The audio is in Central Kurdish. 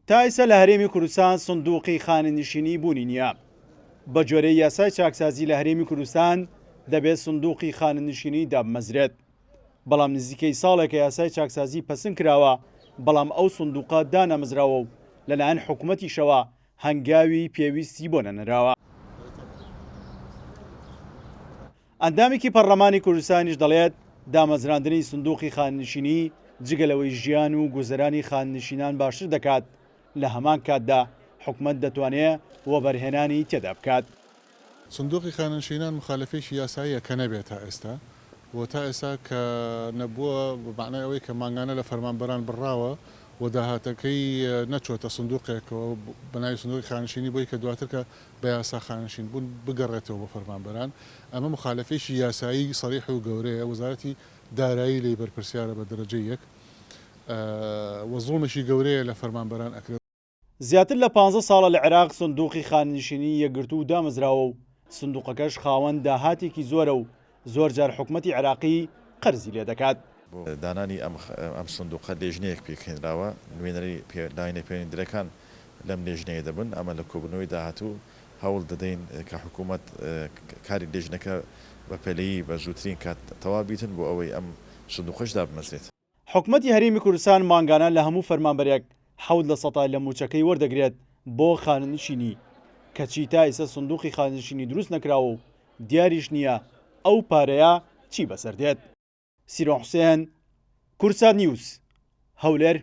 تا ئێستا لە هەرێمی کوردستان سندوقی خانەنشینی بوونی نییە. بەگوێرەی یاسای چاکسازی لە هەرێمی کوردستان دەبێت سندوقی خانەنشینی دابمەزرێت. بەڵام نزیکەی ساڵێکە یاسای چاکسازی پەسند کراوە، بەڵام ئەو سندوقە دانەمەزراوە و لەلایەن حکومەتیشەوە هەنگاوی پێویستی بۆ نەنراوە. ئەندامێکی پەڕلەمانی کوردستانیش دەڵێت، دامەزراندنی سندوقی خانەنشینی جگە لەوەی ژیان و گوزەرانی خانەنشینان باشتر دەکات، لە هەمان کاتدا حکومەت دەتوانێ وەبەرهێنانی تێدا بکات. سندوقی خانەنشینان مخالەفەیەکی یاساییە کە نەبێت تا ئێستا و تا ئێستا کە نەبووە بە مەعنای ئەوەی کە مانگانە لە فەرمانبەران بڕاوە و داهاتەکەی نەچۆتە سندوقێکەوە بە ناوی سندوقی خانەنشینی بۆی کە دواتر کە بە یاسا خانەنشین بوون بگەڕێتەوە بۆ فەرمانبەران، ئەمە موخالەفەیەکی یاسایی سەریح و گەورەیە، وەزارەتی دارایی لێی بەرپرسیارە بە دەرەجەی یەک و زوڵمێکی گەورەیە لە فەرمانبەران ئەکرێت. زیاتر لە پانزە ساڵە لە عێراق سندوقی خانەنشینی یەکگرتوو دامەزراوە و سندوقەکەش خاوەن داهاتێکی زۆرە و زۆرجار حکومەتی عێراقی قەرزی لێدەکات. بۆ دانانی ئەم سندوقە لێژنەیەک پێکهێنراوە، نوێنەری لایەنە پەیوەندیدرەکان لەم لێژنەیە دەبن، ئەمە لە کۆبوونەوەی داهاتوو هەوڵ دەدەین کە حکوومەت کاری لێژنەکە بە پەلەیی بە زووترین کات تەواو بیتن بۆ ئەوەی ئەم سندوقەش دابمەزرێت. حکومەتی هەرێمی کوردستان مانگانە لە هەموو فەرمانبەرێک حەوت لە سەتا لە مووچەکەی وەردەگرێت بۆ خانەنشینی، کەچی تا ئیستا سندوقی خانەنشینی دروست نەکراوە و دیاریش نییە ئەو پارەیە چی بەسەر دێت. سیروان حوسێن، کوردسات نیوز، هەولێر.